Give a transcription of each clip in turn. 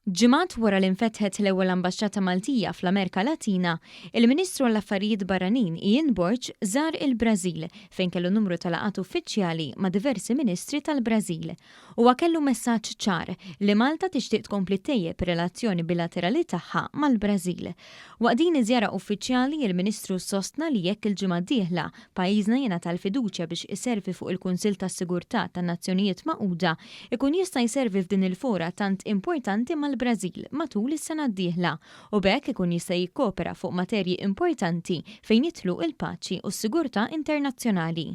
Ġimgħat wara li nfetħet l-ewwel ambaxxata Maltija fl-Amerika Latina, il-Ministru għall-Affarijiet Barranin Ian Borg żar il-Brażil fejn kellu numru ta' laqgħat uffiċjali ma' diversi ministri tal-Brażil. Huwa kellu messaġġ ċar li Malta tixtieq tkompli ttejjeb ir-relazzjoni bilaterali tagħha mal-Brażil. Waqt din iż-żjara uffiċjali, il-Ministru sostna li jekk il-ġimgħa d-dieħla pajjiżna jingħata l-fiduċja biex iservi fuq il-Kunsill tas-Sigurtà tan-Nazzjonijiet Magħquda, ikun jista' jservi f'din il-fora tant importanti mal-Brażil matul is-sena d-dieħla u b'hekk ikun jista' jikkopera fuq materji importanti fejn jidħlu l-paċi u s-sigurtà internazzjonali.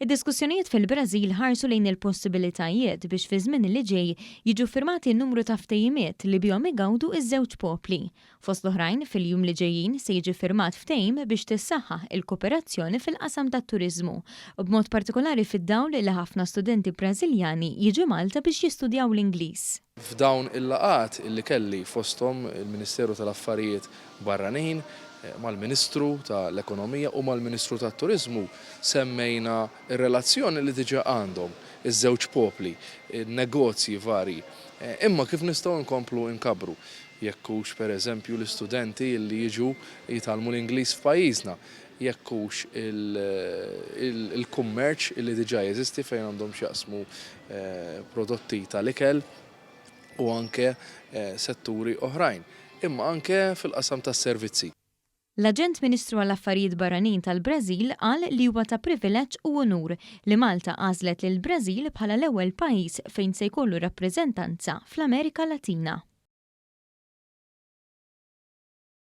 Id-diskussjonijiet fil-Brażil ħarsu lejn il-possibilitajiet biex fiż-żmien li ġej jiġu ffirmati numru ta' ftehimiet li bihom igawdu ż-żewġ popli. Fost l-oħrajn, fil-jum li ġejjin se jiġi ffirmat ftehim biex tissaħħaħ il-kooperazzjoni fil-qasam tat-turiżmu, b'mod partikolari fid-dawl li ħafna studenti Brażiljani jiġu Malta biex jistudjaw l-Ingliż. F'dawn il-laqgħat li kelli fosthom il-Ministeru tal-Affarijiet Barranin, mal-Ministru ta' l-Ekonomija u mal-Ministru tat-Turiżmu semmejna r-relazzjoni li diġà għandhom iż-żewġ popli, in-negozji varji, imma kif nistgħu nkomplu nkabbru. Jekk hux per eżempju l-istudenti li jiġu jitgħallmu l-Ingliż f'pajjiżna, jekk hux il-kummerċ li diġà jeżisti fejn għandhom x'jaqsmu prodotti tal-ikel u anke setturi oħrajn, imma anke fil-qasam tas-servizzi. L-Aġent Ministru għall-Affarijiet Barranin tal-Brażil qal li huwa ta' privileġġ u unur li Malta għażlet lill-Brażil bħala l-ewwel pajjiż fejn se jkollu rappreżentanza fl-Amerika Latina.